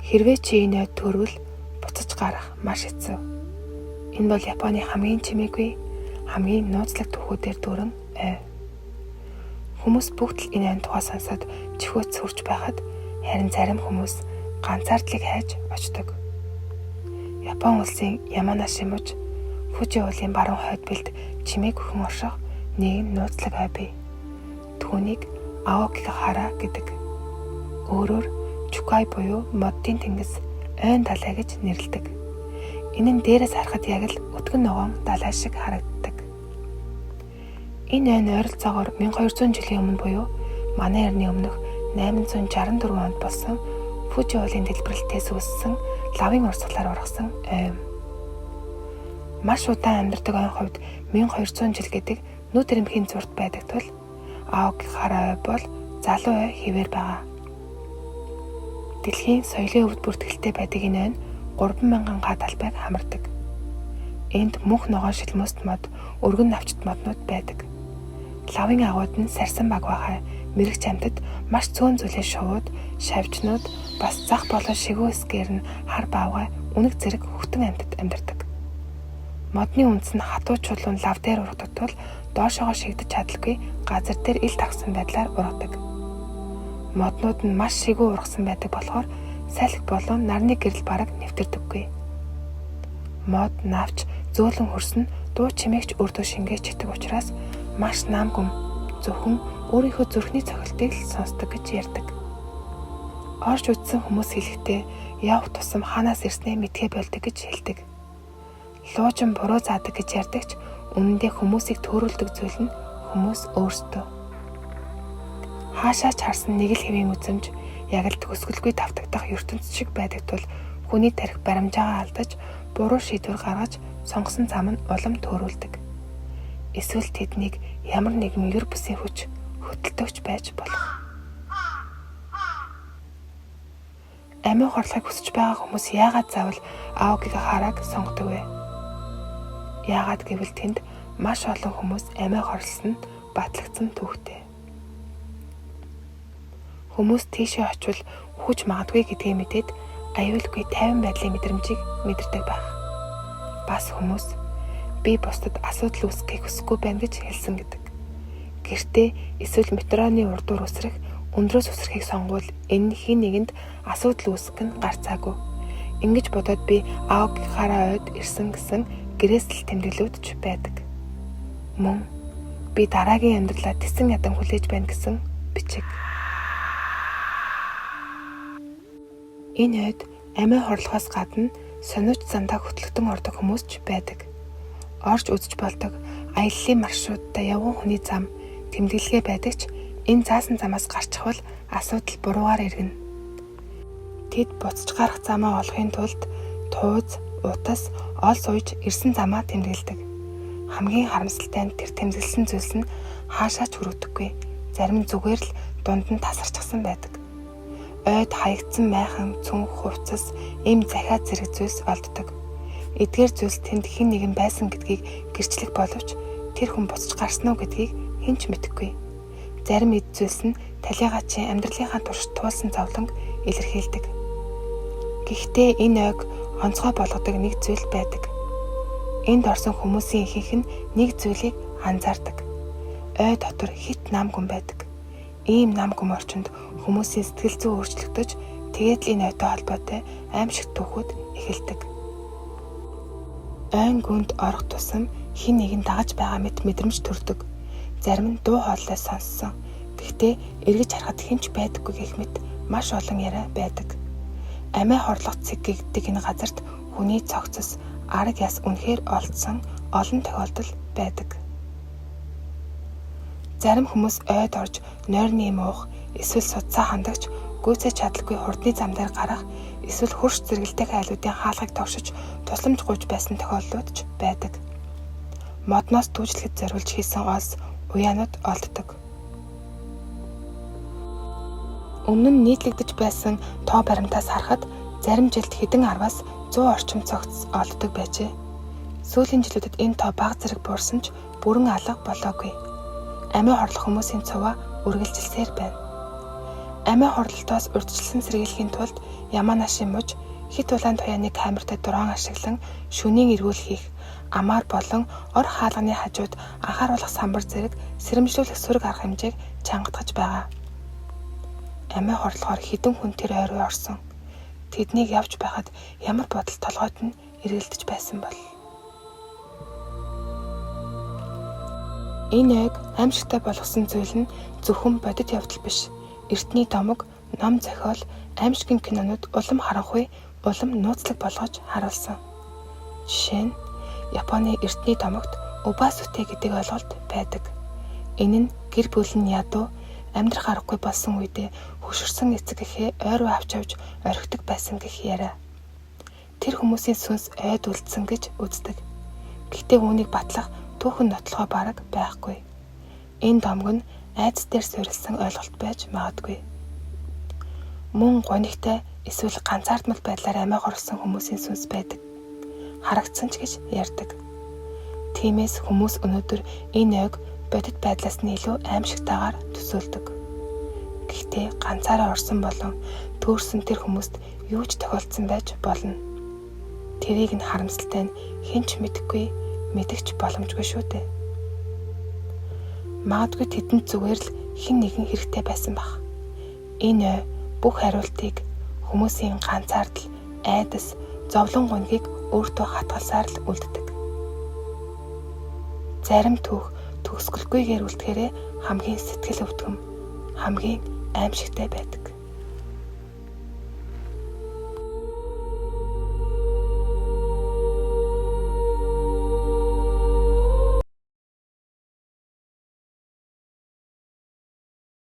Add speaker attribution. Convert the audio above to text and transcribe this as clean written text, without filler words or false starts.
Speaker 1: Хэрвээ чи энэ ойд төрвөл буцаж гарах маш хэцүү. Энэ бол Японы хамгийн чимээгүй, хамгийн нууцлаг түүхүүдээр дүүрэн ой. Хүмүүс бүгд л энэ ойн тухай сонсоод чихвөөц хурж байхад харин зарим хүмүүс ганцаардлыг хайж очдог. Япон улсын Яманаши муж Фужи уулын баруун хойд бэлд чимээг бүхэн орших нэгэн нууцлаг ой бий. Түүнийг Аокигахара гэдэг. Өөрөөр Чукай буюу модын тэнгис ойн далай гэж нэрлэдэг. Энэ нь дээрээс харахад яг л өтгөн ногоон далай шиг харагддаг. Энэ ойн ойролцоогоор 1200 жилийн өмнө буюу манай эртний өмнөх 864 онд болсон Фужи уулын дэлбэрэлтээс үүссэн лавын урсгалаар ургасан ой юм. Маш удаан амьдардаг ойн хувьд 1200 жил гэдэг нүд ирэмхийн зурд байдаг тул Аокигахара ой бол залуу ой хэвээр байгаа. Дэлхийн соёлын өвд бүртгэлтэй байдаг энэ ой нь 3000 га талбайг хамардаг. Энд мөнх ногоон шилмөст мод, өргөн навчит моднууд байдаг. Лавын агууд нь сарсан багваахай, мэрэгч амьтад, маш цөөн зүйлээ шувууд, шавжнууд, бас зах болон шигүү эсгээр нь хар баавгай, үнэг зэрэг хөхтөн амьтад амьдардаг. Модны үндэс нь хатуу чулуун лав дээр ургадаг тул доошоогоо шигдэж чадалгүй газар дээр ил тавсан байдлаар ургадаг. Моднууд нь маш шигүү ургасан байдаг болохоор салхи болон нарны гэрэл бараг нэвтэрдэггүй. Мод, навч, зөөлөн хөрс нь дуу чимээгч өрдөө шингээж читэг учраас маш нам гүм зөвхөн өөрийнхөө зүрхний цохилтыг л сонсдог гэж ярьдаг. Орж үзсэн хүмүүс хэлэхдээ явх тусам хаанаас ирснээ мэдхээ болдог гэж хэлдэг. Луужин буруу заадаг гэж ярьдаг ч үнэндээ хүмүүсийг төөрүүлдэг зүйл нь хүмүүс өөрсдөө. Хаашаа ч харсан нэг л хэвийн үзэмж яг л төгсгөлгүй тавтагдах ертөнц шиг байдаг тул хүний тархи баримжаагаа алдаж буруу шийдвэр гаргаж сонгосон зам нь улам төөрүүлдэг. Эсвэл тэднийг ямар нэгэн ер бусын хүч хөдөлтөгч байж болох. Амиа хорлохыг хүсэж байгаа хүмүүс яагаад заавал Аокигахараг сонгодог вэ? Яагаад гэвэл тэнд маш олон хүмүүс амиа хорлосон нь батлагдсан түүхтэй. Хүмүүс тийшээ очивол үхэж магадгүй гэдгийг мэдээд аюулгүй тайван байдлын мэдрэмжийг мэдэрдэг байх. Бас хүмүүс би бусдад асуудал үүсгэхийг хүсэхгүй байна гэж хэлсэн гэдэг. Гэртээ эсвэл метроны урдуур үсрэх, өндрөөс үсрэхийг сонгуул энэ нь хэн нэгэнд асуудал үүсгэх нь гарцаагүй. Ингэж бодоод би Аокигахара ойд ирсэн гэсэн гэрээсэл тэмдэглүүд ч байдаг. Мөн би дараагийн амьдралаа тэсэн ядан хүлээж байна гэсэн бичиг. Энэ ойд амиа хорлохоос гадна сониуч зандаа хөтлөгдөн ордог хүмүүс ч байдаг. Орж үзэж болдог аяллаа маршруттай явган хүний зам тэмдэглэгээ байдаг ч энэ заасан замаас гарчихвал асуудал буруугаар эргэнэ. Тэд буцаж гарах замаа олохын тулд тууз, утас, ол сууж ирсэн замаа тэмдэглэдэг. Хамгийн харамсалтай нь тэр тэмдэглэсэн зүйлс нь хаашаа ч хүрэгдэхгүй. Зарим нь зүгээр л дунд нь тасарчихсан байдаг. Ойд хаягдсан майхан, цүнх, хувцас, эм захиа зэрэг зүйлс олддог. Эдгээр зүйлс тэнд хэн нэгэн байсан гэдгийг гэрчлэх боловч тэр хүн буцаж гарсан уу гэдгийг хэн ч мэдэхгүй. Зарим эд зүйлс нь талийгаачийн амьдралынхаа туршид туулсан зовлонг илэрхийлдэг. Гэхдээ энэ ойг онцгой болгодог нэг зүйл байдаг. Энд орсон хүмүүсийн ихэнх нь нэг зүйлийг анзаардаг. Ой дотор хэт нам гүм байдаг. Ийм нам гүм орчинд хүмүүсийн сэтгэл зүй өөрчлөгдөж тэгээд л энэ ойтой холбоотой аимшигт түүхүүд эхэлдэг. Ойн гүнд орох тусам хэн нэгэн дагаж байгаа мэт мэдрэмж төрдөг. Зарим нь дуу хоолой сонссон. Гэхдээ эргэж харахад хэн ч байдаггүй гэх мэт маш олон яриа байдаг. Амиа хорлох цэг гэдэг энэ газарт хүний цогцос, арга яс үнэхээр олдсон олон тохиолдол байдаг. Зарим хүмүүс ойд орж нойрны юм уух, эсвэл судсаа хандагч гүйцэж чадалгүй хурдны зам дээр гарах, эсвэл хөрш зэрэгэлдэх айлуудын хаалгыг тогшиж тусламж гуйж байсан тохиолдлууд ч байдаг. Модноос дүүжлэхэд зориулж хийсэн олс уяанууд олддог. Өмнө нь нийтлэгдэж байсан тоо баримтаас харахад зарим жилд хэдэн 10-аас 100 орчим цогц олддог байжээ. Сүүлийн жилүүдэд энэ тоо бага зэрэг буурсан ч бүрэн алга болоогүй. Амиа хорлох хүмүүсийн цуваа үргэлжилсээр байна. Амиа хорлолтоос урьдчилан сэргийлэхийн тулд Яманаши муж хэт улаан туяаны камертай дрон ашиглан шөнийн эргүүл хийх, амаар болон ор хаалганы хажууд анхааруулах самбар зэрэг сэрэмжлүүлэх сөрөг арга хэмжээг чангатгаж байгаа. Амиа хорлохоор хэдэн хүн тэр ой руу орсон. Тэднийг явж байхад ямар бодол толгойд нь эргэлдэж байсан бол? Энэ ойг аимшигтай болгосон зүйл нь зөвхөн бодит явдал биш. Эртний домог, ном зохиол, аимшигын кинонууд улам харанхуй, улам нууцлаг болгож харуулсан. Жишээ нь Японы эртний домогт Убасүтэ гэдэг ойлголт байдаг. Энэ нь гэр бүл нь ядуу, амьдрах аргагүй болсон үедээ хөшөрсөн эцэг эхээ ой руу авч явж орхидог байсан гэх яриа. Тэр хүмүүсийн сүнс ойд үлдсэн гэж үздэг. Гэхдээ үүнийг батлах түүхэн нотлохоо бараг байхгүй. Энэ домог нь айдас дээр суурилсан ойлголт байж магадгүй. Мөн гунигтай эсвэл ганцаардмал байдлаар амиа хорлосон хүмүүсийн сүнс байдаг. Харагдсан ч гэж ярьдаг. Тиймээс хүмүүс өнөөдөр энэ ойг бодит байдлаас нь илүү аимшигтайгаар төсөөлдөг. Гэхдээ ганцаараа орсон болон төөрсөн тэр хүмүүст юу ч тохиолдсон байж болно. Тэрийг нь харамсалтай нь хэн ч мэдэхгүй, мэдэх ч боломжгүй шүү дээ. Магадгүй тэдэнд зүгээр л хэн нэгэн хэрэгтэй байсан байх. Энэ ой бүх хариултыг хүмүүсийн ганцаардал, айдас, зовлон гунгийг өөртөө хатгалсаар л үлддэг. Зарим түүх төгсгөлгүйгээр үлдэхээрээ хамгийн сэтгэл өвдгөм, хамгийн аимшигтай байдаг.